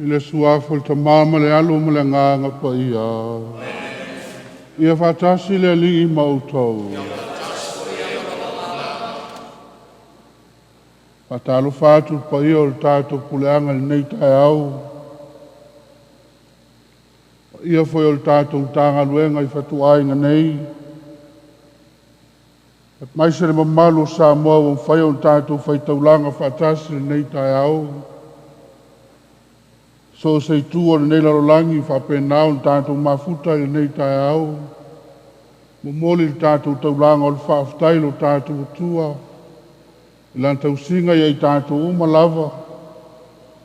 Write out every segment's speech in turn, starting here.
I le Suafa o le Tama ma le Alo ma le Agaga Paia. Ia faatasi le Alii ma outou. Faatalofa atu i le paia o le tatou puleaga i lenei taeao. Paia foi o le tatou Matagaluega i fatuaiga nei. Aemaise le mamalu o Samoa ua mafai ona tatou faitaulaga faatasi i lenei taeao. So o se itu o lenei lalolagi faapena ona tatou mafuta i lenei taeao. Momoli le tatou taulaga o le faafetai i lo tatou Atua i lana tausiga ia i tatou uma lava,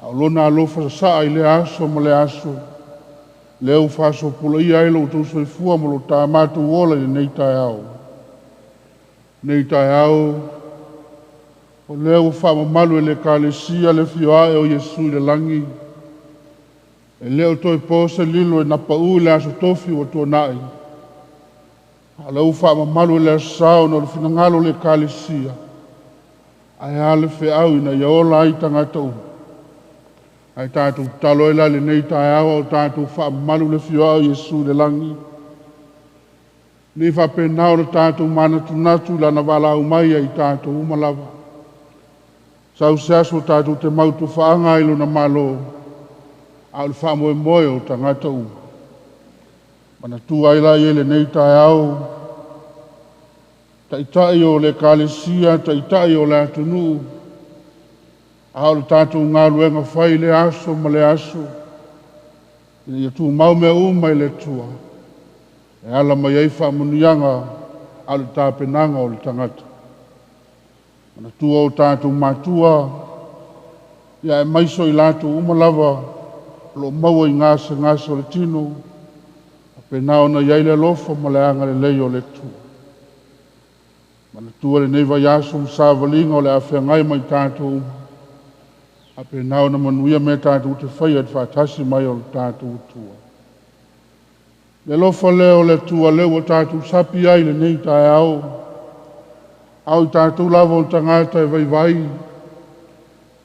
a o lona alofa sasaa i lea aso ma lea aso, lea ua faasoapulaia ai lo outou soifua ma lo matou ola i lenei taeao. Lenei taeao, o lea ua faamamalu e le Ekalesia le afio ae o Iesu i le lagi. E le o toe po se lilo ina pau i le aso Tofi ua tuanai, a o lea ua faamamalu i le Aso Sa ona o le finagalo o le Ekalesia, ae a le feau ina ia ola ai tagata uma. Ae tatou tatalo ai la i lenei taeao o tatou faamamalu le afio ae o Iesu i le lagi, nei faapena ona tatou manatunatu i lana valaau mai ia i tatou uma lava. Sau se aso tatou te mautofaaga ai lona Malo, a o le faamoemoe o tagata uma. Manatua ai la ia i lenei taeao, taitai o le Ekalesia, taitai o le atunuu, a o le tatou galuega fai i lea aso ma lea aso, ina ia tumau mea uma i le Atua, e ala mai ai faamanuiaga a o le tapenaga o le tagata. Manatua o tatou matua, ia aemaise o i latou uma lava o lo o maua i gasegase o le tino, faapena ona i ai le alofa ma le agalelei o le Atua. Manatua lenei vaiaso ma savaliga o le a feagai ma i tatou uma, faapena ona manuia mea tatou te faia i le faatasi mai o le tatou Atua. Le alofa lea o le Atua lea ua tatou sapi ai i lenei taeao, a o i tatou lava o tagata e vaivai,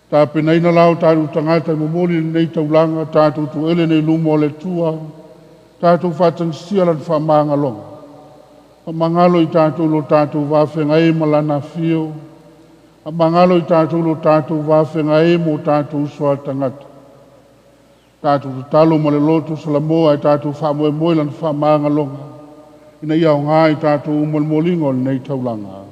tapenaina la o tatou tagata e momoli lenei taulaga, tatou tuele nei luma o le Atua, tatou faatagisia lana faamagaloga. Faamagalo i tatou lo tatou vafeagai ma lana afio, faamagalo i tatou lo tatou vafeagai ma o tatou uso a tagata. Tatou tatalo ma le loto Salamoa e tatou faamoemoe i lana faamagaloga, ina ia aoga i tatou uma le moliga o lenei taulaga.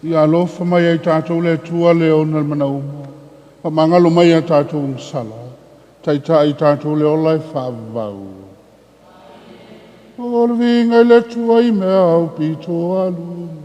Ia alofa mai ai tatou le Atua le ona le manauma, faamagalo mai a tatou masala, taitai i tatou le ola e faavavau. O le viiga i le Atua i mea aupito aluga.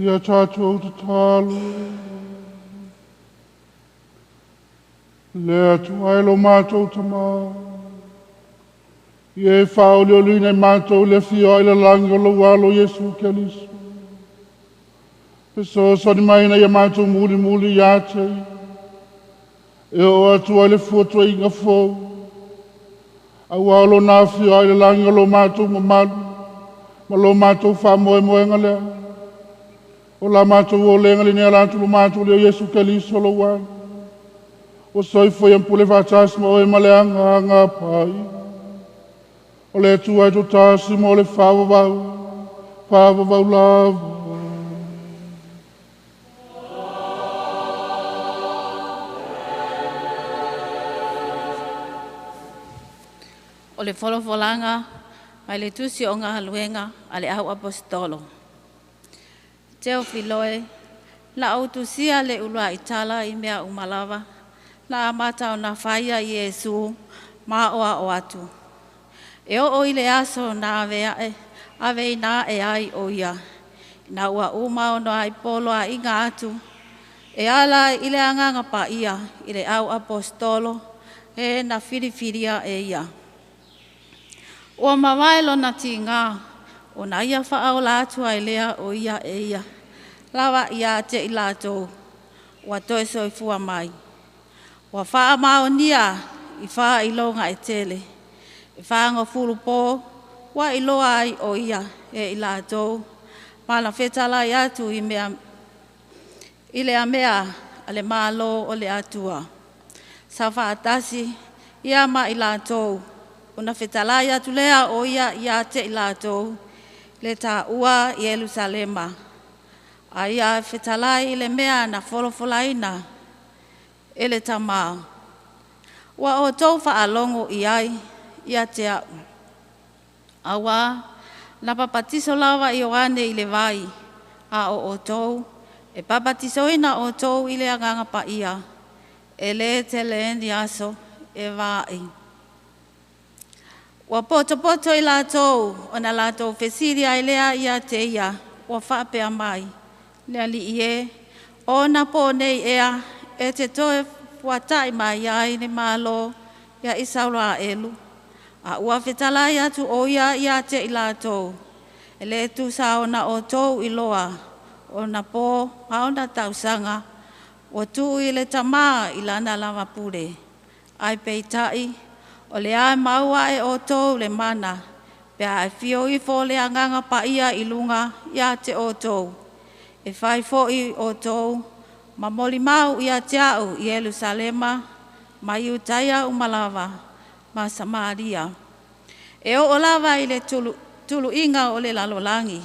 Ia tatou tatalo. Le Atua e lo matou Tamā, ia e fāolioliina i matou le afio ai i le lagi o lou Alo Iesu Keriso. Fesoasoani mai ina ia matou mulimuli ia te Ia, e oo atu ai le fuatuaiga fou, auā o Lona afio ai i le lagi o lo matou mamalu ma lo matou faamoemoega lea. O la matou olega lenei e ala atu i lo matou Alii o Iesu Keriso lou Alo, ua soifua ma pule faatasi ma Oe ma le Agaga Paia, o le Atua e toatasi mo le faavavau, faavavau lava. O le folafolaga mai le Tusi o Galuega a le Au Aposetolo. Teofilo e, na ou tusia le uluai tala i mea uma lava, na amata ona faia e Iesu ma aoao atu. E oo i le aso na aveina ae ai o ia, ina ua uma ona poloaiga atu, e ala i le Agaga Paia i le au aposetolo e na filifilia e ia. Ua mavae lona tiga, ona ia faaola atu ai lea o ia e ia lava ia te i latou ua toe soifua mai. Ua faamaonia i faailoga e tele, e 40 po ua iloa ai o ia e i latou ma na fetalai atu i mea i lea mea a le Malo o le Atua. Sa faatasi ia ma i latou, ona fetalai atu lea o ia ia te i latou, le taua Ierusalema, a ia fetalai i le mea na folafolaina e le Tamā. Ua outou faalogo i ai ia te a'u, auā na papatiso lava Ioane i le vai, a o outou e papatisoina outou i le Agaga Paia, e lē tele ni aso e vaai. Ua potopoto i latou ona latou fesili ai lea ia te ia ua faapea mai, “Le Alii e, o onapo nei ea e te toe fuata'i mai ai le Malo ia Isaraelu?” A ua fetalai atu ʻo ia ia te i latou, “E lē tusa ona outou iloa ona pō ma ona tausaga ua tuu i le Tamā i lana lava pule. Ae peitai o le a maua e outou le mana pe a afio ifo le Agaga Paia i luga ia te outou, e fai foi outou ma molimau ia te a'u i Ierusalema ma Iutaia uma lava ma Samaria, e oo lava i le tuluiga o le lalolagi.”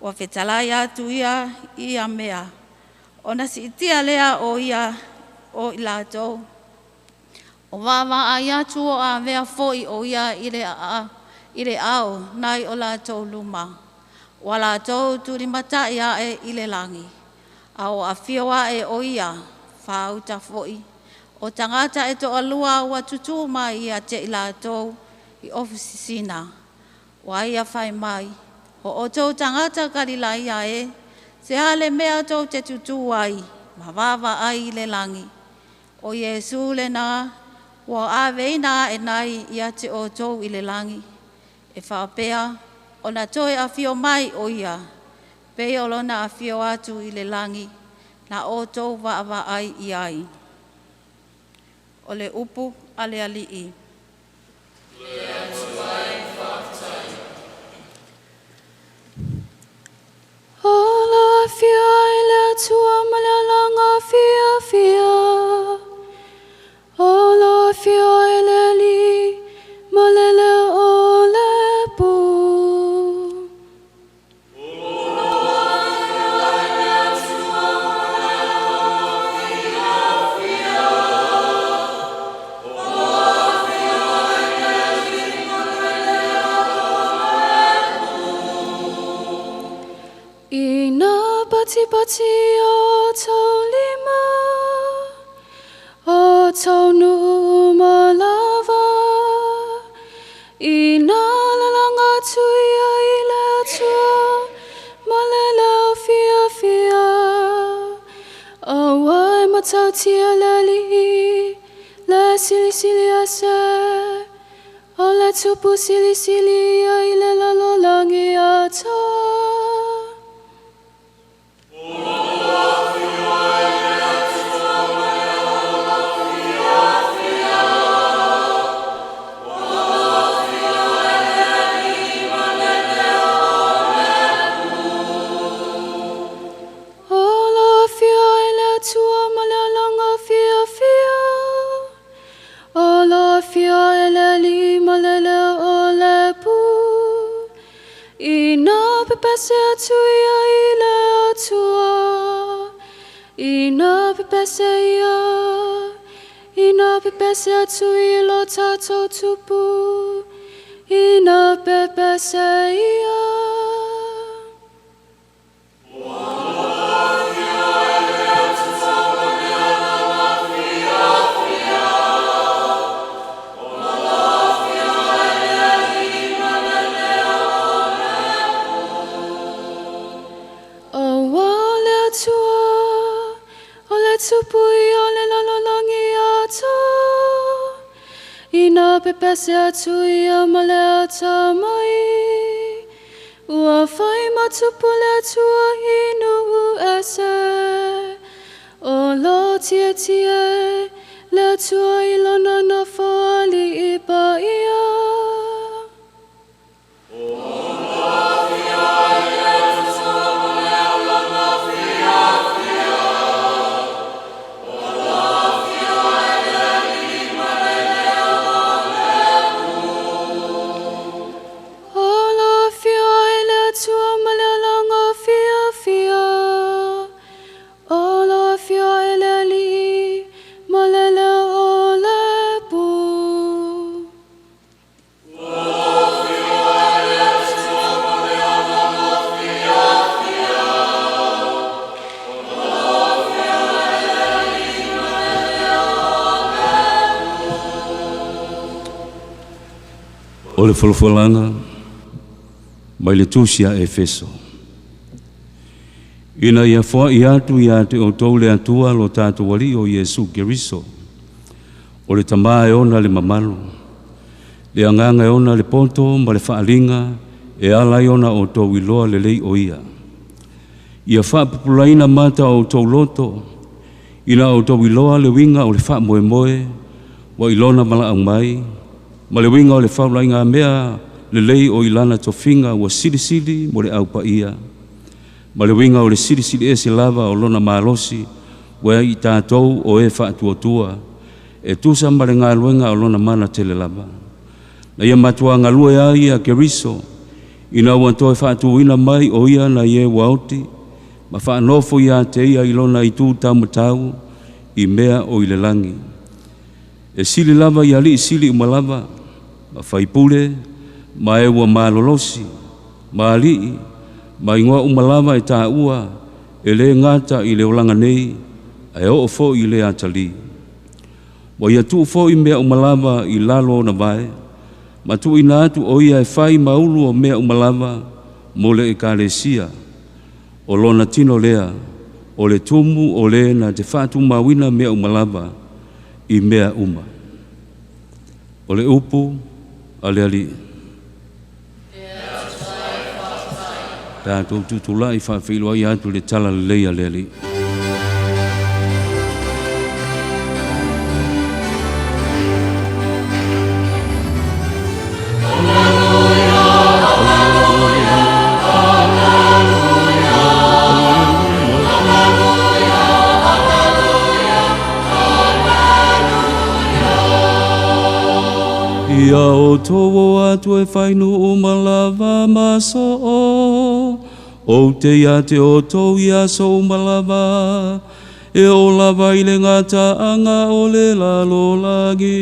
Ua fetalai atu ia i ia mea, ona siitia lea o ia o i latou o vaavaai atu o avea foi o ia i le ao nai o latou luma, ua latou tulimata'i ae i le lagi, a o afio ae o ia faauta foi o tagata e toalua ua tutū mai ia te i latou i ofu sisina. Ua ia fai mai, “O outou tagata Kalilaia e, se a le mea tou te tutū ai ma vaavaai i le lagi? O Iesu lena ua aveina ae nei ia te outou i le lagi, e faapea ona toe afio mai o ia, pei o lona afio atu i le lagi na outou vaavaai i ai.” O le upu a le Alii. O lo afio ai le Atua ma le alaga fiafia. O lo afio ai le Alii ma le leo o le pu. Ina patipati o taulima, o taunu malava. Ina lalaga atu ia i le Atua ma le leo fiafia. matautia le Alii, le Silisili Ese, o le Tupu Silisili ia i le lalolagi atoa. O lo afio ai le Atua ma le alaga fiafia. O lo afio ai le Alii ma le leo o le pu. Ina pepese atu ia i le Atua. Ina pepese ia. Ina pepese atu i lo tatou Tupu. Ina pepese ia. Aua le Atua, o le Tupu ia o le lalolagi atoa. Ina pepese atu ia ma le atamai. Ua fai ma Tupu le Atua i nuu ese. O lo tietie le Atua i lona nofoalii paia. O lo afio ai le Atua ma le alaga fiafia. O lo afio ai le Alii ma le leo o le pu. O le folafolaga mai le tusi a Efeso. Ina ia foai atu ia te outou le Atua lo tatou Alii o Iesu Keriso, o le Tamā e ona le mamalu, le Agaga e ona le poto ma le faaliga e ala ai ona outou iloa lelei o ia. Ia faapupulaina mata o outou loto, ina outou iloa le uiga o le faamoemoe ua i lona valaau mai, ma le uiga o le faulaiga mea lelei o i lana tofiga ua silisili mo le aupaia, ma le uiga o le silisili ese lava o lona malosi ua i tatou o e faatuatua, e tusa ma le galuega o lona mana tele lava. Na ia matua galue ai ia Keriso, ina ua toe faatuina mai o ia nai e ua oti, ma faanofo ia te ia i lona itu taumatau i mea o i le lagi. E sili lava i alii sili uma lava, ma faipule, ma e ua malolosi, ma alii, ma igoa uma lava e taua, e le gata i le olaga nei, ae oo foi i le atalii. Ua ia tuu foi mea uma lava i lalo ona vae, ma tuuina atu o ia e fai maulu o mea uma lava mo le ekalesia. O lona tino lea, o le tumu o le na te faatumauina mea uma lava i mea uma. O le upu a le Alii. Tatou tutulai faafeiloai atu le tala lelei a le Alii. Ia outou o atu e fainuu ma lava ma soo, ou te ia te outou ia aso uma lava, e o lava i le gataaga o le lalolagi.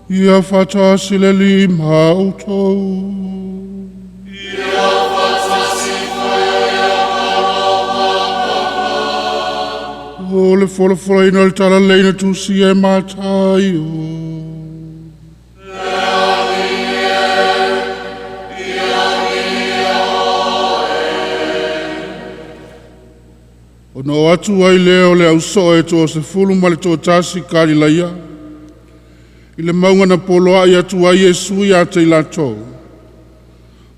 Ia faatasi le Alii ma outou. Ia faatasi foi O le folafolaina o le talalelei na tusia e Mataio. Ona o atu ai lea o le ausoo e toa-10 ma le toatasi Kalilaia, i le mauga na poloai atu ai Iesu ia te i latou.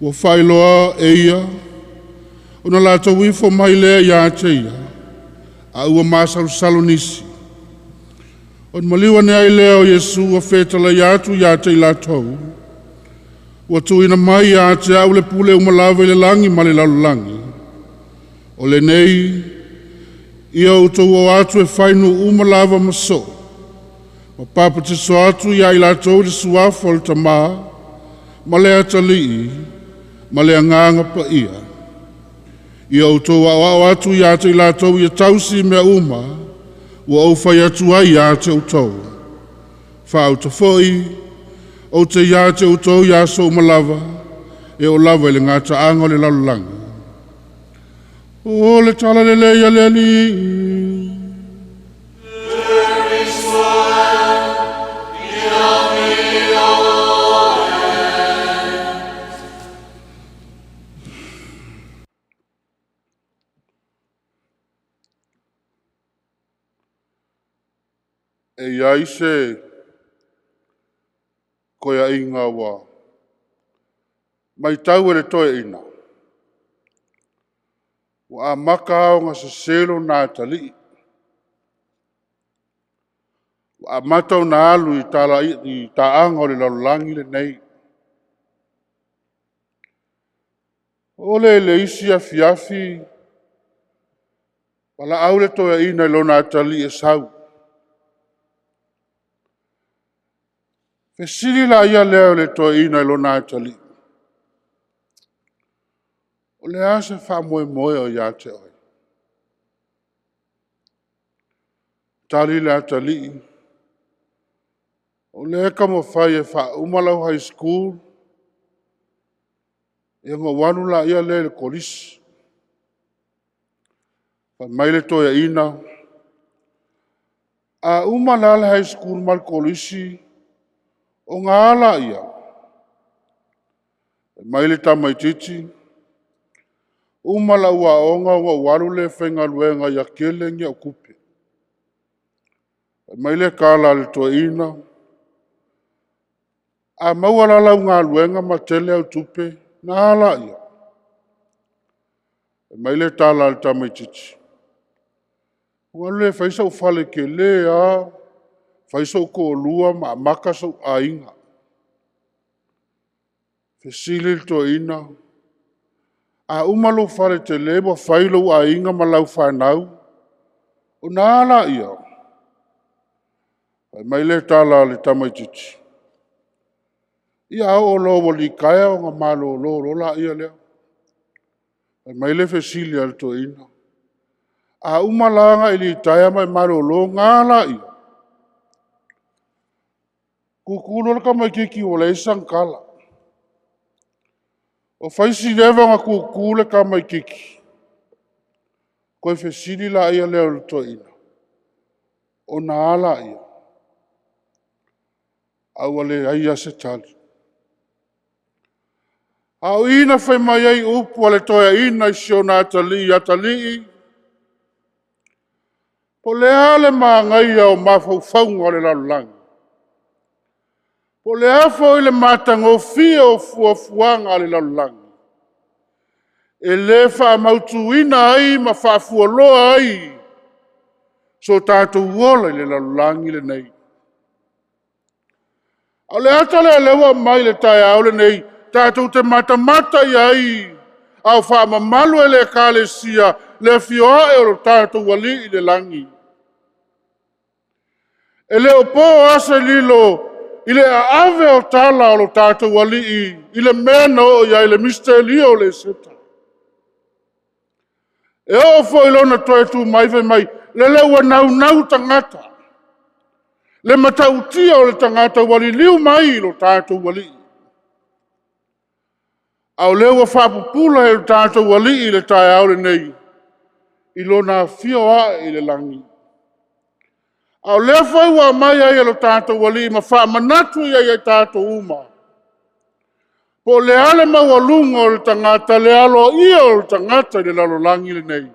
Ua faailoa e ia, ona latou ifo mai lea ia te ia, a ua masalosalo nisi. Ona maliu ane ai lea o Iesu ua fetalai atu ia te i latou, ua tuuina mai ia te au le pule uma lava i le lagi ma le lalolagi. O lenei, ia outou o atu e fai nuu uma lava ma soo, ma papatiso atu ia i latou i le suafa o le Tamā, ma le Atalii, ma le Agaga Paia. Ia outou aoao atu ia te i latou ia tausi mea uma, ua ou fai atu ai ia te outou. Faauta foi, ou te ia te outou i aso uma lava, e oo lava i le gataaga o le lalolagi. O le tala lelei a le Alii. E i ai se koeaiga ua matau e le toeaina, ua amata ona sese lona atalii, ua amata ona alu i taaga o le lalolagi lenei. Oo lea i le isi afiafi, valaau le toeaina i lona atalii e sau. Fesili la lea o le toeaina i lona atalii, o le a se faamoemoe o ia te oe? Tali le atalii, o lea e taumafai e faauma lau high school, ia ona ou alu lea i le kolisi. Fai mai le toeaina, a uma la le high school ma le kolisi, ona a lea? Fai mai le tamaitiiti, uma lau aoga ona ou alu lea e faigaluega ia tele ni au tupe. Fai mai le tala a le toeaina, a maua la lau galuega ma tele au tupe, ona a lea? Fai mai le tala a le tamaitiiti, ou alu lea e fai sou fale tele lava, fai sou toalua ma amata sou aiga. Fesili le toeaina, a uma lou fale tele ua fai lou aiga ma lau fanau, ona a lea? Fai mai le tala a le tamaitiiti, ia a oo loa ua litaea ona malolo loa lea. Fai mai le fesili a le toeaina, a uma la ona e litaea ma e malolo, ona a lea? Tutu loa le tamaitiiti ua leai sana tala. Ua fai si leva ona tutu le tamaitiiti, toe fesili lea o le toeaina, ona a lea? Ae ua leai lava se tali. A o i na fai mai ai upu a le toeaina i si ona atalii, “Atalii, po o le a le manaia o mafaufauga o le lalolagi, po o le a foi le matagofie o fuafuaga a le lalolagi, e le faamautuina ai ma faafualoa ai so tatou ola i le lalolagi lenei.” A o le ata lea o lea ua aumai i le taeao lenei tatou te matamata i ai a o faamamalu e le Ekalesia le afio ae o lo tatou Alii i le lagi. E le o po lava se lilo i le aave o tala a lo tatou Alii i le mea na oo i ai le misitelio o le Eseta. E oo foi i lona toe tu mai fai mai, lele ua naunau tagata. Le matautia o le tagata ua liliu mai i lo tatou Alii. A o lea ua faapupula e lo tatou Alii i le taeao lenei i Lona afio ae i le lagi. A o lea foi ua aumai ai e lo tatou Alii ma faamanatu i ai ia i tatou uma, po o le a le maualuga o le tagata, le aloaia o le tagata i le lalolagi lenei,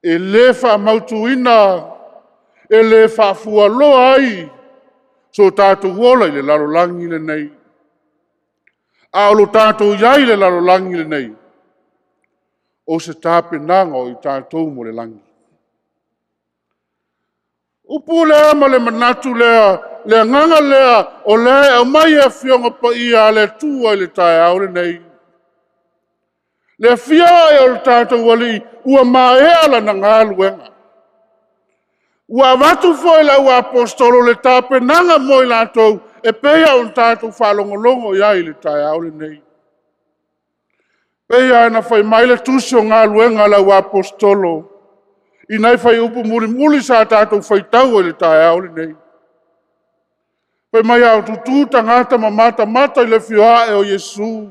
e le faamautuina, e le faafualoa ai so tatou ola i le lalolagi lenei. A o lo tatou i ai i le lalolagi lenei, o se tapenaga o i tatou mo le lagi. O le upu lea ma le manatu lea, le agaga lea, o lea e aumai e Afioga Paia a le Atua i le taeao lenei. Le afio ai o le tatou Alii ua maea lana galuega. Ua avatu foi i le auaposeitolo le tapenaga mo i latou e pei ona tatou faalogologo i ai i le taeao lenei. E pei lava ona fai mai le tusi o Galuega a le Auaposeitolo i nai fuaiupu mulimuli sa tatou faitau ai i le taeao lenei. Fai mai a o tutu tagata ma matamata i le afio ae o Iesu,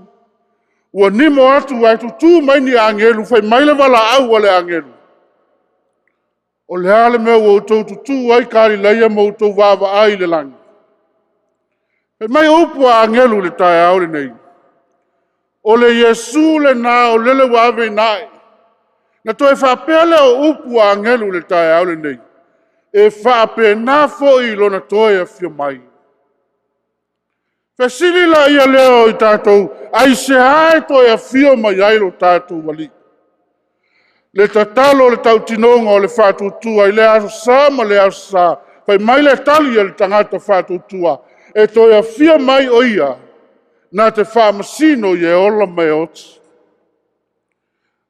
ua nimo atu ae tutu mai ni agelu, fai mai le valaau a le agelu, “O le a le mea ua outou tutu ai Kalilaia ma outou vaavaai i le lagi?” Fai mai upu a agelu i le taeao lenei, “O le Iesu lena o lele ua ave ina ae.” Ona toe faapea lea o upu a agelu i le taeao lenei, “E faapena foi lona toe afio mai.” Ona fesili lea o i tatou, aisea e toe afio mai ai lo tatou Alii? Le tatalo i le tautinoga o le faatuatua i lea Aso Sa ma lea Aso Sa, fai mai le tali a le tagata faatuatua, e toe afio mai o Ia na te faamasino i e ola ma e oti.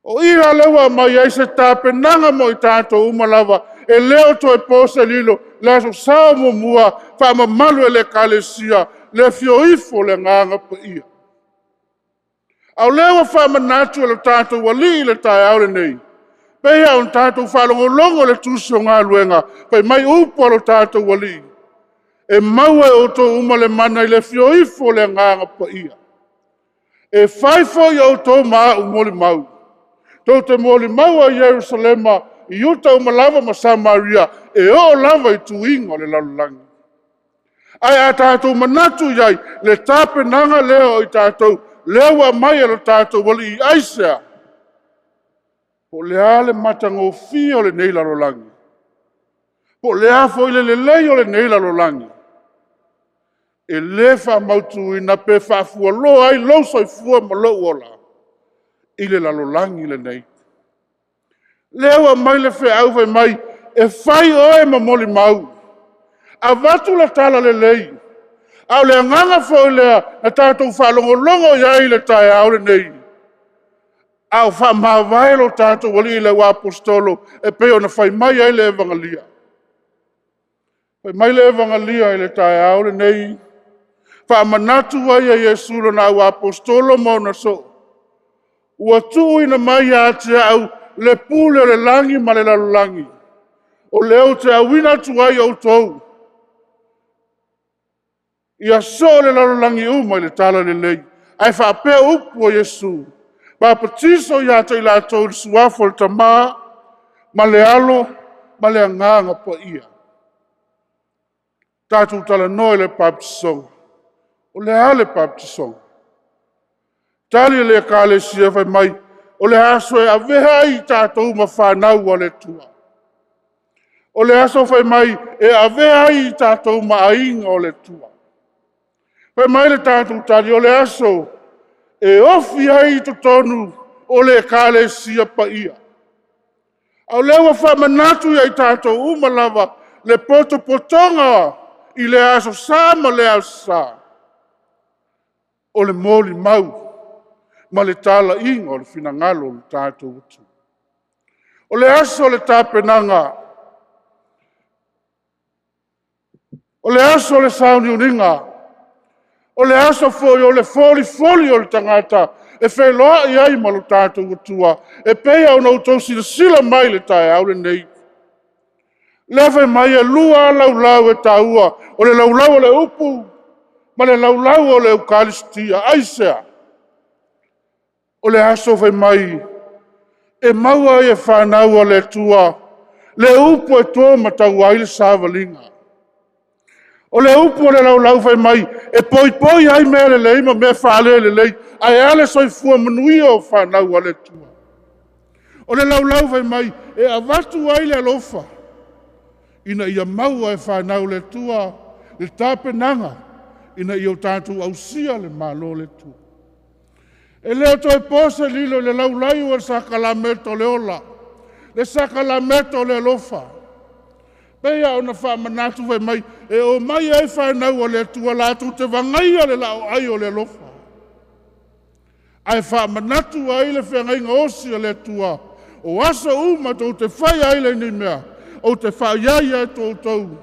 O i la lea ua aumai ai se tapenaga mo i tatou uma lava, e le o toe po se lilo, o le Aso Sa o muamua, faamamalu e le Ekalesia le afio ifo o le Agaga Paia. A o lea ua faamanatu e lo tatou Alii i le taeao lenei, e pei lava ona tatou faalogologo i le tusi o Galuega, fai mai upu a lo tatou Alii, “E maua e outou uma le mana i le afio ifo o le Agaga Paia, e fai foi o outou ma au molimau. Tou te molimau ai i Ierusalema, Iuta uma lava ma Samaria, e oo lava i tuiga o le lalolagi.” Ae a tatou manatu i ai i le tapenaga lea o i tatou, lea ua aumai e lo tatou Alii. Aisea? Po o le a le matagofie o lenei lalolagi, po o le a foi le lelei o lenei lalolagi, e le faamautuina pe faafualoa ai lou soifua ma lou ola i le lalolagi lenei. O lea ua aumai le feau fai mai, e fai oe ma molimau, avatu le talalelei. A o le agaga foi lea na tatou faalogologo i ai i le taeao lenei, a o faamavae lo tatou Alii i le auaposeitolo e pei ona fai mai ai le evagalia. Fai mai le evagalia i le taeao lenei, faamanatu ai e Iesu i lona auaposeitolo ma ona soo, “Ua tuuina mai ia te au le pule o le lagi ma le lalolagi. O lea ou te auina atu ai i outou, ia soo le lalolagi uma i le Talalelei.” Ae faapea upu a Iesu, “Papatiso ia te i latou i le Suafa o le Tama ma le Alo ma le Agaga Paia.” Tatou talanoa i le babatisoga. O le a le babatisoga? Tali a le Ekalesia fai mai, o le aso e avea ai i tatou ma fanau a le Atua. O le aso fai mai e avea ai i tatou ma aiga o le Atua. Fai mai le tatou tali, o le aso e ofi ai i totonu o le Ekalesia Paia. A o lea ua faamanatu ia i tatou uma lava le potopotoga i lea Aso Sa ma lea Aso Sa, o le molimau ma le talaiga o le finagalo o le tatou Atua. O le aso o le tapenaga, o le aso o le sauniuniga, o le aso foi o le folifoli o le tagata e feiloai ai ma lo tatou Atua, e pei ona outou silasila mai i le taeao lenei. Lea fai mai e lua laulau e taua, o le laulau o le upu ma le laulau o le Ekalesia. Aisea? O le aso fai mai e maua ai e fanau a le Atua le upu e to ma taua ai le savaliga. O le upu o le laulau fai mai e poipoi ai mea lelei ma mea faale-lelei, ae a le soifua manuia o fanau a le Atua. O le laulau fai mai e avatu ai le alofa ina ia maua e fanau a le Atua le tapenaga ina ia o tatou ausia le Malo o le Atua. E le o toe po se lilo i le laulai o le sakalameta o le ola, le sakalameta o le alofa. E pei lava ona faamanatu fai mai, e omai ai fanau a le Atua latou te vagaia le laoai o le alofa, ae faamanatu ai le feagaiga osi a le Atua, o aso uma tou te faia ai lenei mea, ou te faaiaia ai outou.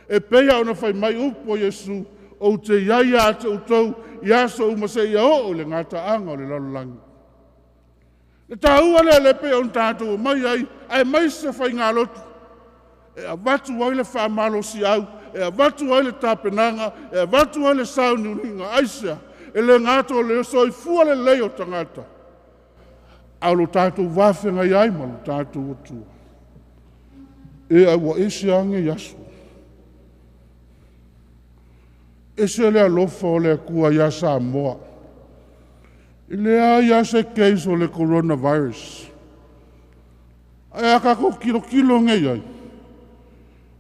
E pei lava ona fai mai upu a Iesu, ou te i ai ia te outou i aso uma seia oo i le gataaga o le lalolagi. O le taua lea e pei ona tatou omai ai, aemaise faigalotu, e avatu ai le faamalosiau, e avatu ai le tapenaga, e avatu ai le sauniuniga. Aisea? E le gata o le soifua lelei o tagata, a o lo tatou va feagai ai ma lo tatou Atua. E, ae ua ese lava nei aso. E ese le alofa o le Atua ia Samoa. E leai lava se case o le coronavirus. Ae a tatou tilotilo nei i ai,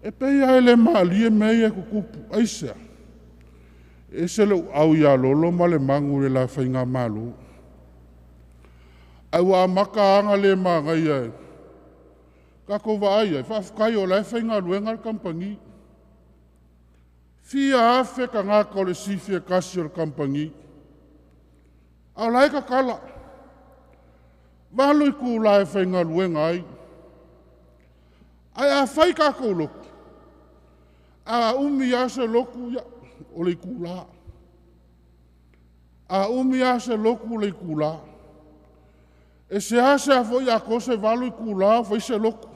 e pei lava e le malie mea ia e tutupu. Aisea? E ese lou au ia Lolo ma le manu i le la faigamalo. Ae ua amata lava ona le manaia e tatou vaai i ai, faafetai o la e faigaluega le kamupani. Fia afe tagata o le sifi e tasi o le kamupani, a o la e tatala. 8 itula e faigaluega ai. Ae a fai tatou lotu, a umi lava se lotu, ia, o le itula. A umi lava se lotu, o le itula. E seasea foi atoa se 8 itula o fai se lotu.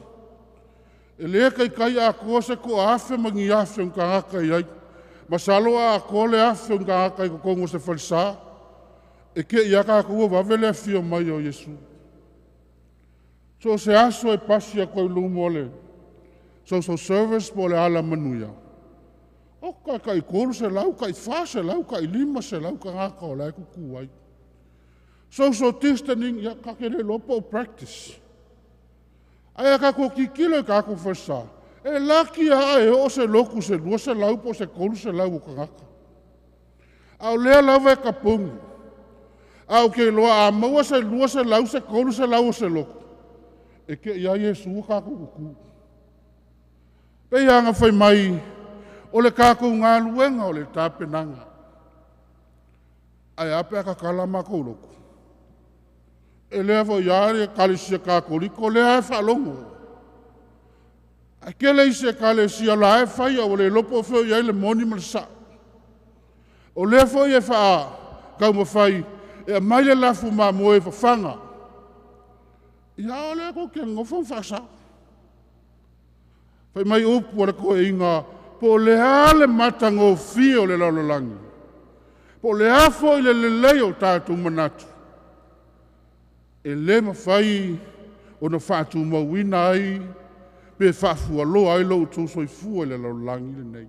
E le taitai atoa se toa-afe ma ni afe o tagata e i ai. Masalo a atoa le 1,000 o ni tagata i totonu o se falesa, e te i lava tatou ua vave le afio mai o Iesu. So o se aso e pasi atu ai i luma o le social service po o le Alamanuia, oka e tai 300, tai 400, tai 500 tagata o la e tutu ai. Social distancing, ia, ta te le iloa po o practice. Ae a tatou tilotilo i tatou falesa, e laki lava e oo se lotu se 200 po o se 300 o tagata. A o lea lava e tapuni. Ae ou te iloa a maua se 200 se 300 o se lotu, e te i lava Iesu o tatou tutu. Pei lava ona fai mai, o le tatou galuega o le tapenaga. Ae a pe a tatala matou lotu? E lea foi lava le Ekalesia Katoliko lea e faalogo. Ae tele isi ekalesia la e fai ae ua le iloa po o fea o i ai le moni ma le sao. O lea foi e faataumafai e aumai le lafu mamoe e fafaga. Ia o lea tou te nonofo ma faasao. Fai mai upu a le toeaina, po o le a le matagofie o le lalolagi, po o le a foi le lelei o tatou manatu, e le mafai ona faatumauina ai pe faafualoa ai lo outou soifua i le lalolagi lenei.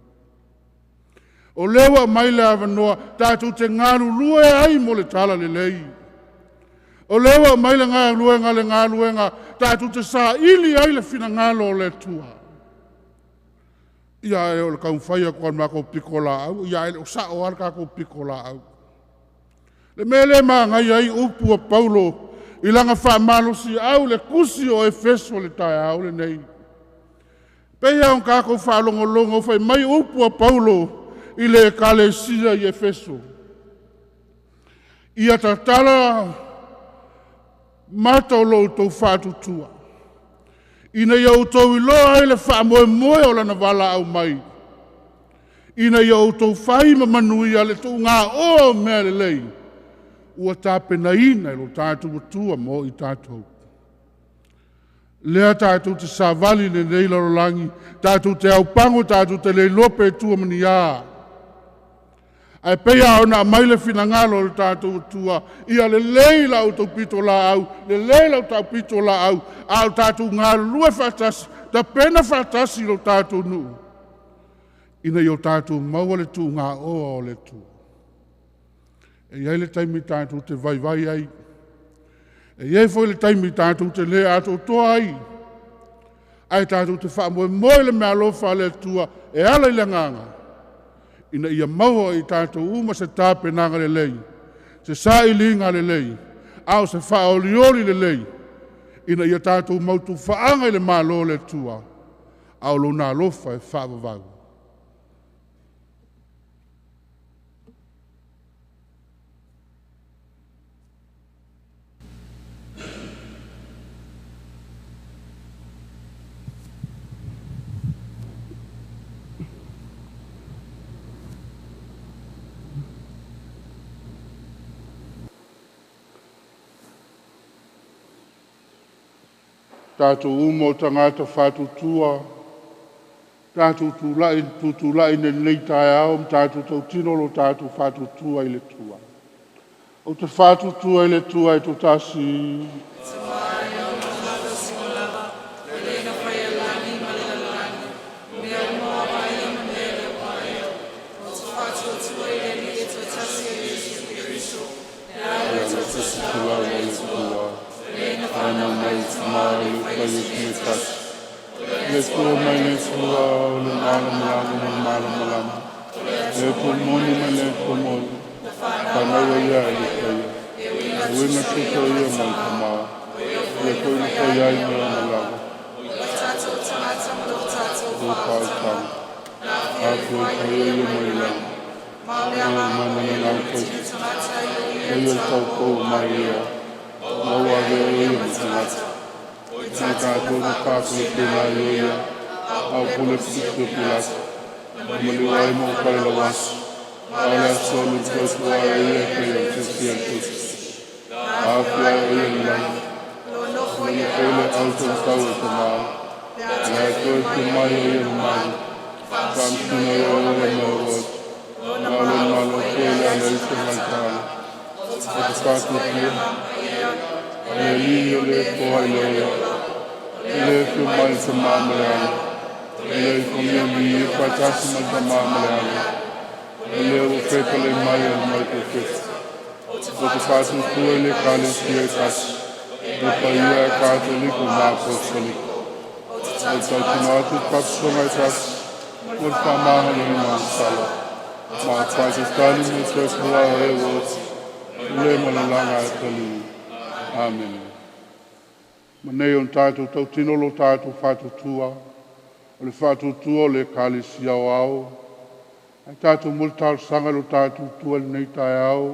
O lea ua aumai le avanoa tatou te galulue ai mo le talalelei. O lea ua aumai le galuega tatou te saili ai le finagalo o le Atua. Ia, ae o le taumafai atu o le matou pitolaau, ia ae le o sao lava le tatou pitolaau. Le mea lea e manaia ai upu a Paulo i lana faamalosiau i le tusi o Efeso i le taeao lenei. Pei lava ona tatou faalogologo fai mai upu a Paulo i le ekalesia i Efeso. Ia tatala mata o lo outou faatuatua, ina ia outou iloa ai le faamoemoe o lana valaau mai, ina ia outou fai ma manuia le tuugaoa o mea lelei ua tapenaina e lo tatou Atua mo i tatou. Lea tātou te savali le nei lalolagi, tātou te aupango, tātou te leiloa pe tua mania. Ae peia ona mai le finagalo o le tātou Atua, ia lelei la outou pito laau, lelei la outou pito laau, a o tātou galulue faatasi, tapena faatasi lo tātou nuu, ina ia o tātou maua le tuugaoa o le Atua. E i ai le taimi tātou te vaivai ai, e i ai foi le taimi tātou te le atoatoa ai, ae tātou te faamoemoe le meaalofa a le Atua e ala i le agaga, ina ia maua i tātou uma se tapenaga lelei, se sailiga lelei, a o se faaolioli lelei, ina ia tātou mautufaaga i le Malo o le Atua, a o lona alofa e faavavau. Tātou uma o tagata fatutua, tātou tūlai, tutulai nei nei taeao, ma tātou tautino lo tātou fatutua i le Atua. O te fatutua i le Atua e tōtasi. Le tua mai le tua o le malamalama ma le malamalama. Le tua moni ma le tua moni. Whanau ia e le whaia. E uinga tuto ia mai tamā. Le koe na whai ai me ona lava. O whautanga. A koe whaia ia mai lava. O mana na ngā koe. O ia tau kou mai ia. Maua ave o ia mai tangata. Nei tātou na kākule pēnā i o ia. Au pule putu pilata. Maliu ai mo pale la wasu. Au le aso lu koe tua e ia pe ia te sia tusi. A fia o ia le langi. Manu pele au tau tau e te maa. Le koe te mai o ia le mai. Whaamsina i o ia le mea o atu. Malo malo koe le ala i te ngai tāla. O te whātu pia. Le li o le toa i le ola. Le whiu mai te maa ma le ala. Le i kongia mi e whaitasi mai te maa ma le ala. Le o whepa le mai o le mai ko whepa. O te whātu tua i le kale sia i tasi. Le paia e kātoliko mā apostoliko. O tautino atu papisonga i tasi. Mo le whaamahana i ngā sala. Mā whai te tani mo te pua e o oti. Le malalanga e tali. Amen. Ma nei o tātou tautino lo tātou whātutua, o le whātutua o le ekalesia o ao, ai tātou muli talosaga lo tātou tua lenei taeao,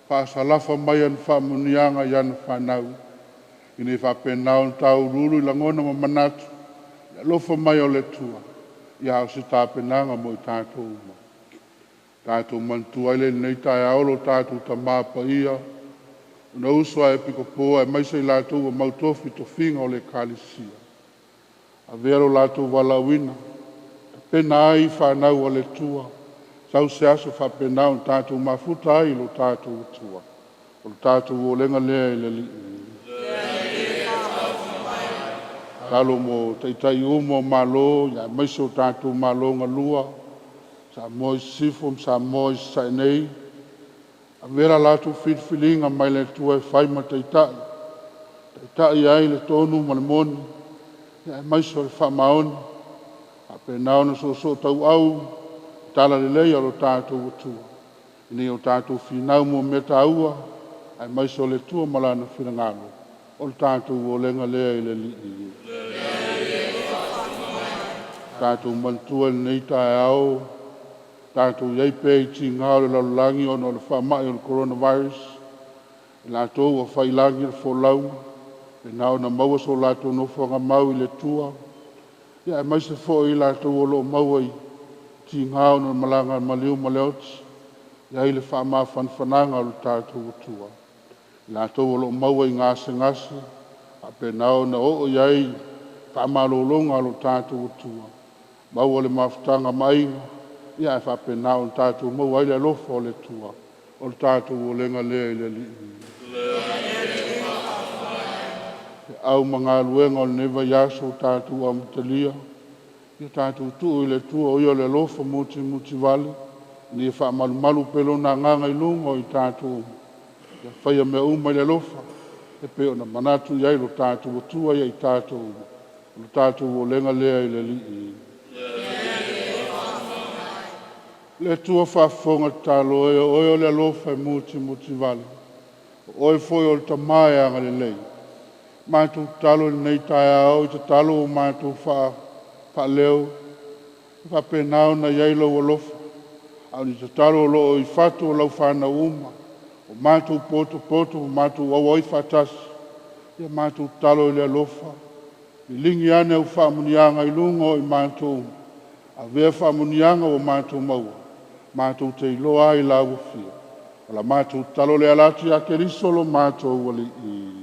faasalafa mai ana faamuniaga i ana fanau, ina ia faapena ona tauluulu i lagona ma manatu, i alofa mai o le Atua, ia o se tapenaga mo i tātou uma. Tātou manatua ai le lenei taeao lo tātou tamā paia, ona uso a e pikopoa e maise i latou ua mautofi tofiga o le ekalesia. Avea lo latou valaauina, tapena ai fanau a le Atua, sau se aso faapena ona tatou mafuta ai i lo tatou Atua. O le tatou olega lea i le Alii. Talo mo taitai uma o Malo, ia aemaise o tatou Malo galua, Samoa i Sisifo ma Samoa i Sasae nei, avea la latou filifiliga mai le Atua e fai ma taitai, taitai ai le tonu ma le moni, ia aemaise o le faamaoni, faapena ona soosoo tauau, tala lelei o lo tatou Atua. Ina ia o tatou finau mo mea taua, aemaise o le Atua ma lana finagalo, o le tatou olega lea i le Alii. Tatou manatua i lenei taeao, tatou i ai pea i tigā o le lalolagi ona o le faamai o le coronavirus, i latou ua failagi le folauga, pena ona maua so latou nofoaga mau i le Atua, ia aemaise foi i latou o lo o maua i tigā ona o le malaga a le maliu ma le oti, i ai le faamafanafanaga o le tatou Atua. I latou o lo o maua i gasegase, Faapena ona oo i ai faamalologa a lo tatou Atua, maua le mafutaga ma aiga, ia ae faapena ona tatou maua ai le alofa o le Atua, o le tatou olega lea i le Alii. Au ma galuega o lenei vaiaso ua tatou amatalia, ia tatou tuu i le Atua o Ia o le alofa mutimutivale, ina ia faamalumalu pea Lona agaga i luga o i tatou uma, ia faia mea uma i le alofa, e pei ona manatu i ai lo tatou Atua ia i tatou uma, o le tatou olega lea i le Alii. Le Atua faafofoga tatalo e, o Oe o le alofa e mutimutivale, o Oe foi o le Tama e agalelei. Matou tatalo i lenei taeao i tatalo ua matou faaleo, e faapena ona i ai lou alofa, a o ni tatalo o lo o i fatu o lau fanau uma, o matou potopoto ma matou auai faatasi, ia matou tatalo i le alofa, liligi ane au faamanuiaga i luga o i matou, avea faamanuiaga ua matou maua, matou te iloa ai la ua fia. O la matou tatalo le ala atu ia Keriso lo matou Alii.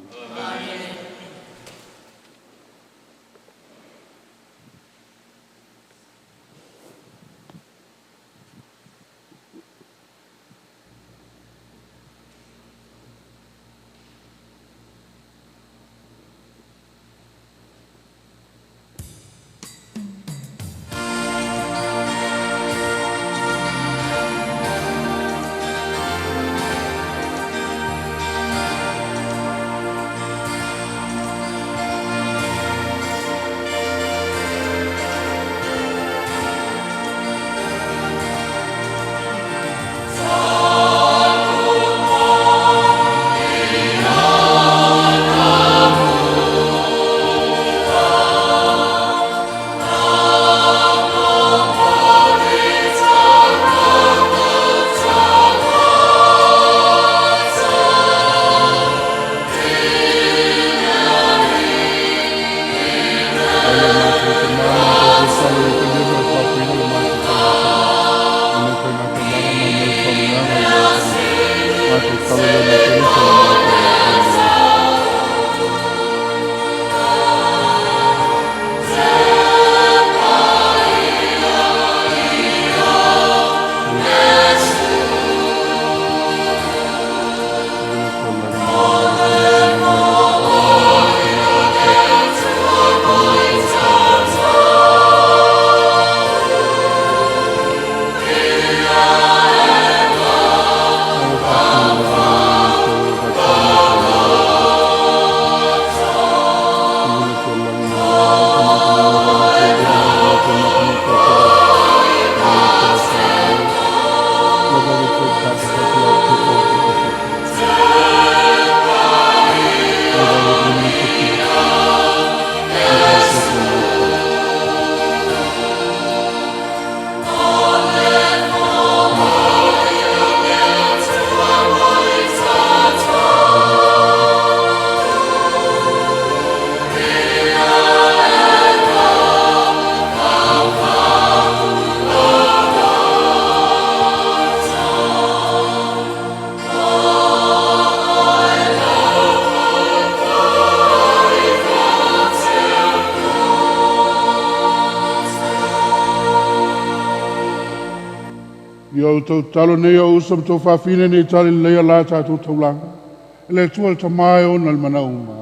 Ai o matou tama, matou te tatalo ia talia ma le faafoeina le matou taulaga o lenei faiga taulaga ma lenei faamanuiaga i le Atua. Matou tatalo lea mai Keriso lo matou Alii. Ia outou tatalo nei o uso ma tou faafine nei tali lelei a la tatou taulaga. E le Atua le Tama e ona le manauma.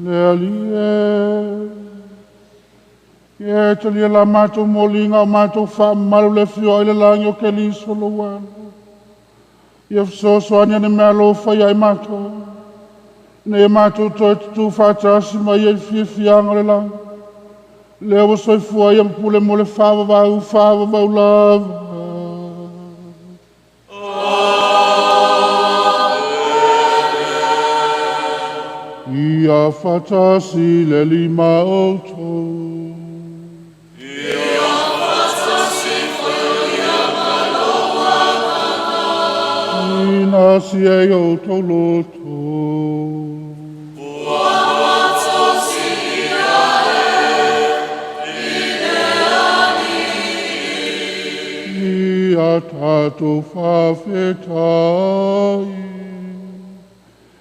Le Alii e, ia e talia la matou moliga o matou faamamalu le afio ai le lagi o Keriso lou Alo. Ia fesoasoani ane meaalofa ia i matou, ina ia matou toe tutū faatasi ma ia i le fiafiaga o le lagi. Lea ua soifua ia ma pule mo le faavavau, faavavau lava. Ia faatasi le Alii ma outou. Ina sia i outou loto. la tatou faafetai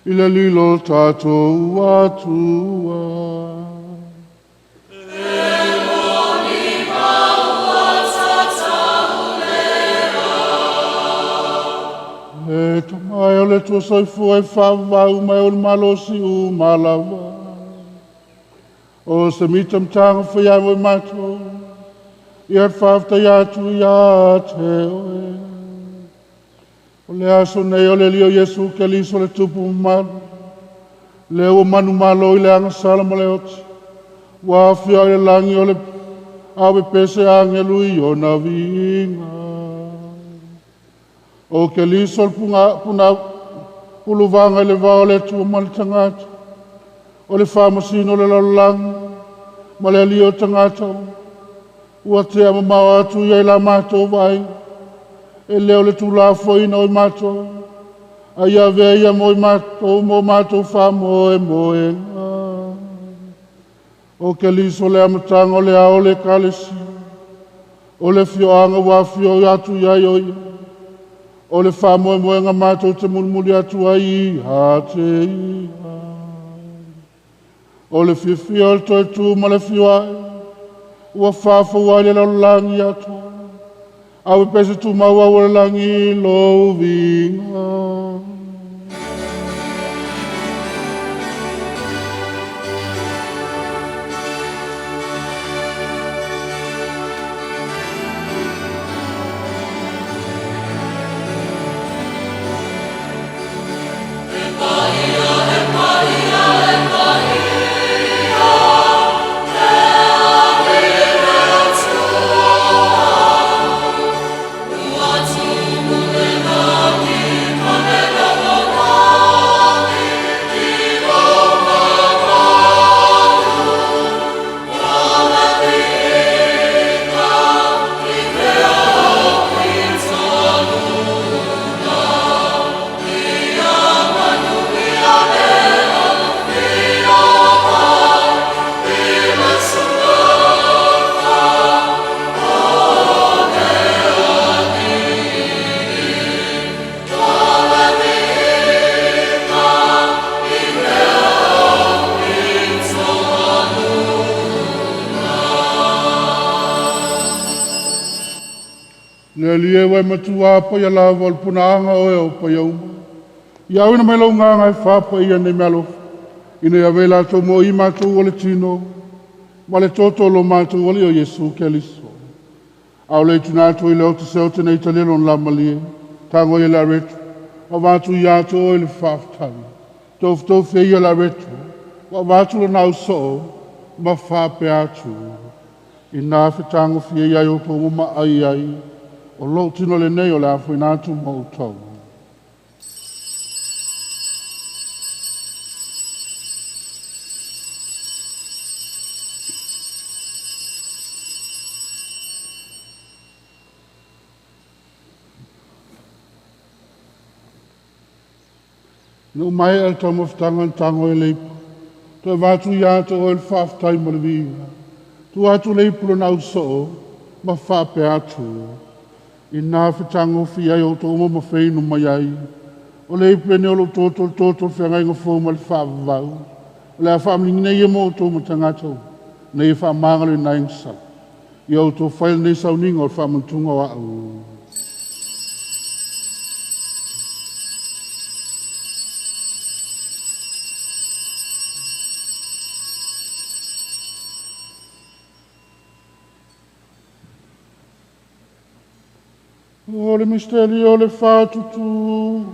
i le lilo tatou Atua. E tamae o le tua soifua e whaavau mai o le malosi u malawa. O se mita mtanga whai mo mātou, ia whaaftai atu ia te oe. O le aso nei o le lio Iesu Keliso le tupu malu, le ua manu malo i le agasala ma le oti, ua afia i le langi o le awe pese angelu i ona viiga. O Keliso le puna puluvanga i le vao le tua ma le tagata, o le whaamasino le lalolagi, ma le alii o tagata, ua tea mamao atu ia i la mātou vai, e leo le tulafoina o i mātou, ai avea ia mo i mātou, mo mātou whaamoe moenga. O Keliso le amatanga o le ao le kalesi, o le fioanga ua fio atu ia i o ia, o le whaamoe moenga mātou te mulimuli atu ai i a te ia. O le fiafia o le toe tū ma le fioai, ua whaafau ai le lalolagi atu, awe pese tū mau au o le langi lou viiga. Le alie wai matua pa ia lava o le punaanga oe o pa ia uma. Ia au ina mai lau nganga e whapa ia nei mealofa. Ina ia ve latou mo i mātou o le tino, ma le toto lo mātou ali o Iesu Keliso. Au le tuna atu i le o te seo te nei talelo la malie, tango ia le aretu, wa vātu ia atu o i le whaaftai. Tofu tofu ia le aretu, wa vātu le nau soo, ma whaape atu. I nā whitango fia ia i o tō ma ai ai, o lou tino le nei o le afoina atu ma o tau. No mai al taumafataga na tago e le ipu, toe vātu iā te oe le faafetai ma le viiga. Tu atu le ipu lona ausoo ma faapea atu. I nā fetagofia ai o outou uma ma feinu mai ai. O le ipu lenei o lou toto le toto le feagaiga fou ma le faavavau. O le a faamaligi ia mo outou ma tagata uma, nei e faamagaloina ai gasala. Ia outou fai lenei sauniga o le faamanatuga o a'u. O le misteri o le whātutu.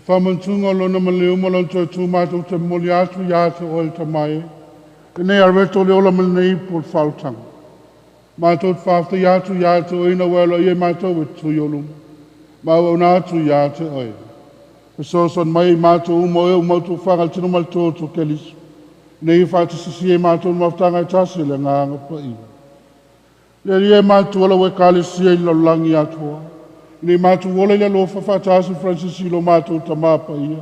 Whamantunga o lona maleu ma lona toe tu mātou te moli atu i atu o le tamai. E nei arweto le ola male nei po le whautanga. Mātou te whawhtai atu i atu o ina welo i e mātou e tui o luma. Mau au nā atu i atu oe. Fesoasoani mai i mātou uma o e o mautu whangal tino mal tō kelisu. Nei whaatasisi e mātou mafutanga e tasi le ngānga paia. Le ria e mātou ala ue kalesia i lallangi atua. Nei mātou ola i le lofa whaatasi Francis lo mātou tamapa ia.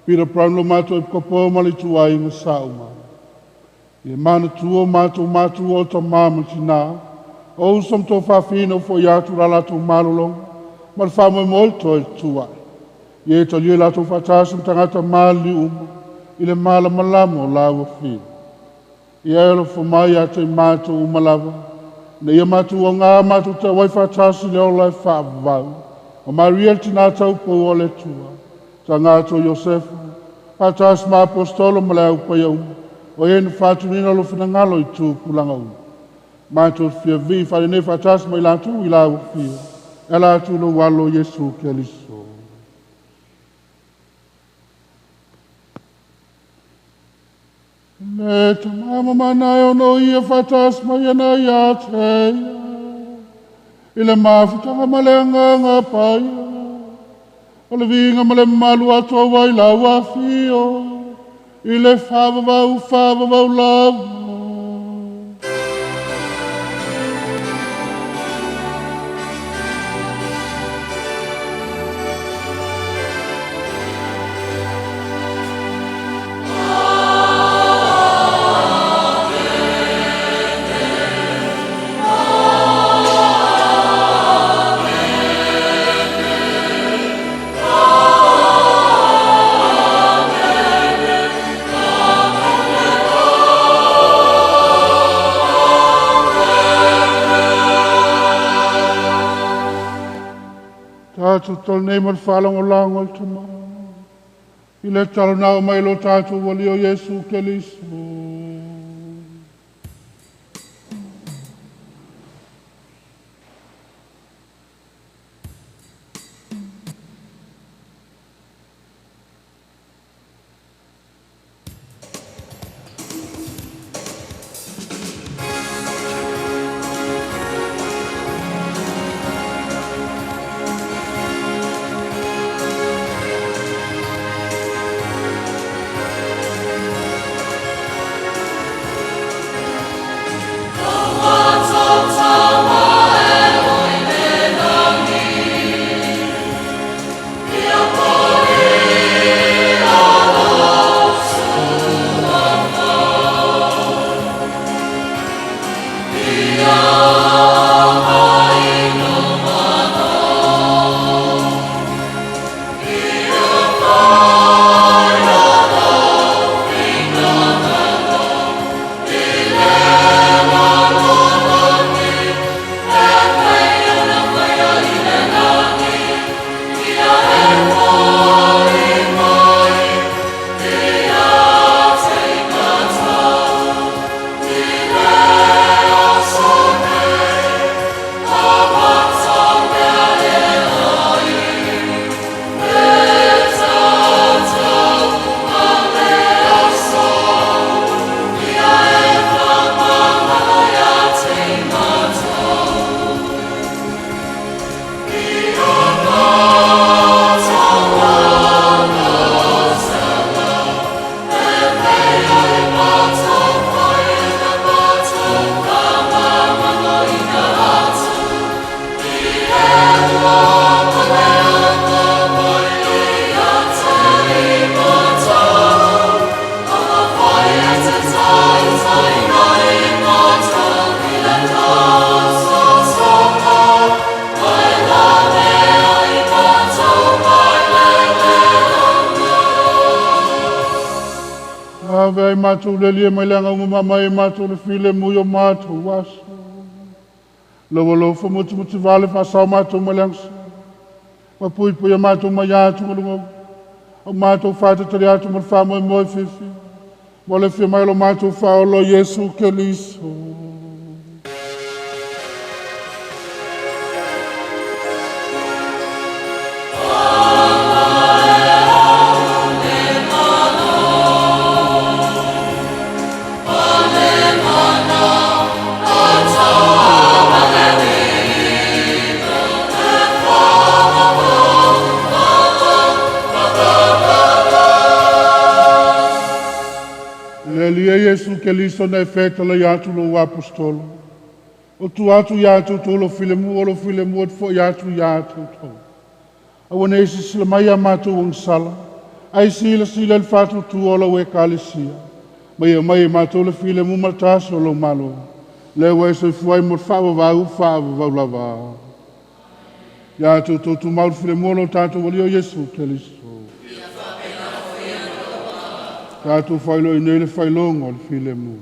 Peter Brown lo mātou e pukapau mali tuai nga sauma. Ia mana tua mātou mātou o tamama tina. O usam tō whawhina o fo i atu la latou malolonga. Ma le whamoi moi toi tuai. Ia e talia latou whaatasi mtangata mali uma. I le mala malama o laua whina. Ia e lo mai a te mātou umalava. Na ia mātou o ngā mātou te wai whaatasi le ola e whaavau. O Maria tina tau pau o le tua. Ta ngātou Iosefu. Whaatasi ma apostolo ma le au pai uma. O e na whaatunina lo whina i tū pulanga uma. Mātou fia vi whare nei whaatasi mai lātou i laua whia. E lātou lo walo Yesu Keliso. Le tamama manai ono ia whatas mai ana ia te ia. I le mafutanga ma le anganga paia. O le vinga ma le malu atua wai lau afio. I le whavavau whavavau lava. Tātou tō nei ma le whalangolango le tama. I le talo nao mai lo tātou wali o Yesu Keliso. Mātou le lia mai langa uma mai mātou le file mui o mātou waso. Lawa lofa mutu mutu vale whasau mātou mai langa sa. Ma pui pui a mātou mai atu malunga. O mātou whātatari atu ma wha moi moi fifi. Mo le fia mai lo mātou whaolo Yesu Keliso. Amen. Alii e Iesu Keliso na e fetalai atu lou apostolo. O tu atu ia te outou lo filemu, o lo filemu atu foi atu ia te outou. Aua nei silasila mai ia matou agasala, ae silasila i le faatuatua o lau Ekalesia. Ma ia aumai e matou le filemu ma le tasi o lou Malo. Lea ua e soifua ai mo le faavavau faavavau lava. Ia te outou tumau le filemu o lo tatou Alii o Iesu Keliso. Tatou faailoa nei le faailoga o le filemu.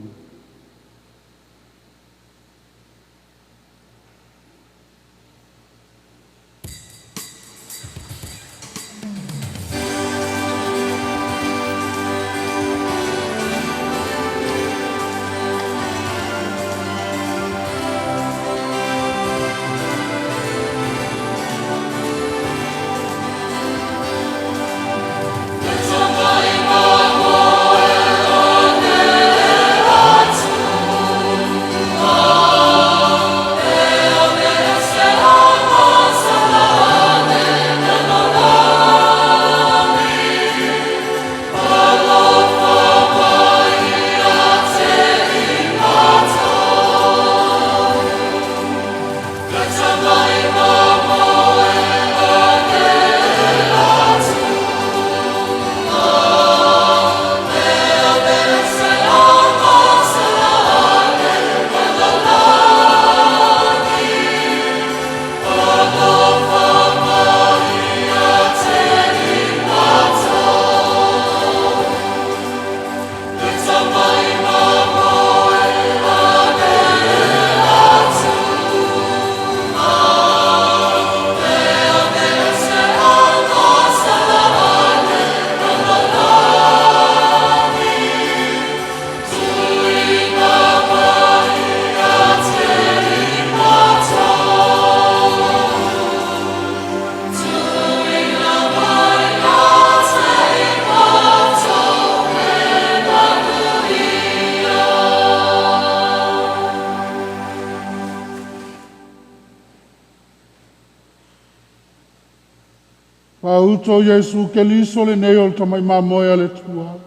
Pauto Iesu Keliso lenei o le tamai mamoe a le Atua.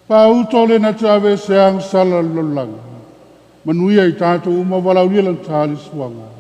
Pauto le na te ave se agasala le lalolagi. Manuia i tatou uma valaaulia lana tali suaga.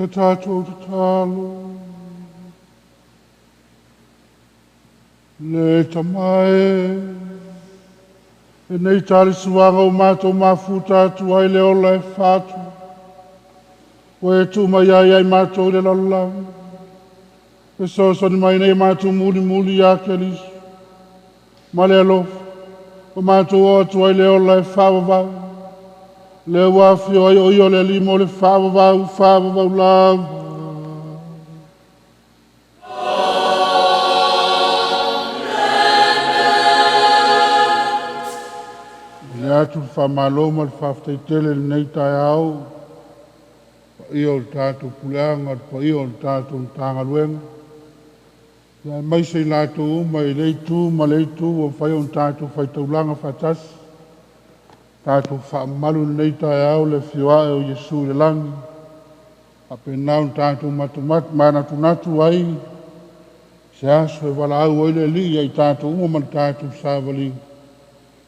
Ia tatou tatalo. Le Tama e, lenei talisuaga o matou mafuta atu ai le ola e fatu, ua e tuu mai ai ai matou i le lalolagi. Fesoasoani mai nei matou mulimuli ia Keriso, ma le alofa, ua matou oo atu ai le ola e faavavau. Lea ua afio ai o ia o le Alii mo le faavavau, faavavau lava. Le atu le faamalo ma le faafetai tele i lenei taeao, paia o le tatou puleaga, le paia o le tatou Matagaluega. Ia aemaise i latou uma i le itu ma le itu ua mafai ona tatou faitaulaga faatasi. Tatou faamamalu i lenei taeao le afio ae o Iesu i le lagi. Faapena ona tatou manatunatu ai se aso e valaau ai le Alii ia i tatou uma ma le tatou savaliga.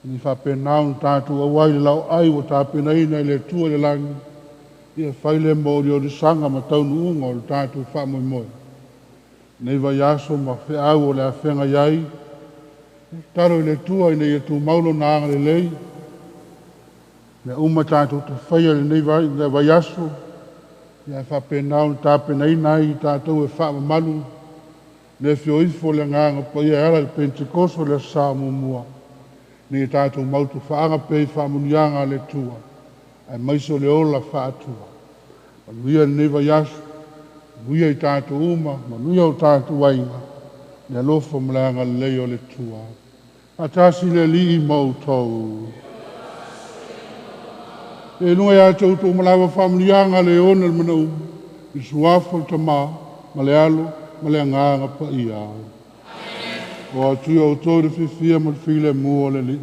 Ni faapena ona tatou auai le laoai ua tapenaina e le Atua i le lagi. Ia fai le mo oliolisaga ma taunuuga o le tatou faamoemoe. Nei vaiaso ma feau o le afega i ai. Talo i le Atua ina ia tumau lona agalelei. Mea uma tatou te faia i lenei vaiaso. Ia faapena ona tapenaina ai i tatou e faamamalu le afio ifo o le Agaga Paia e ala i le Pentekoso le Aso Sa muamua. Nei tatou mautu faaga pea i faamanuiaga a le Atua, aemaise o le ola faaatua. Manuia lenei vaiaso, manuia i tatou uma, manuia o tatou aiga, le alofa ma le agalelei o le Atua. Faatasi le Alii ma outou. E luga ia te outou ma lava faamanuiaga le ona le manaumu, i le suafa o le Tama, ma le Alo, ma le Agaga Paia. O atu ia outou i le fiafia ma le filemu o le Alii.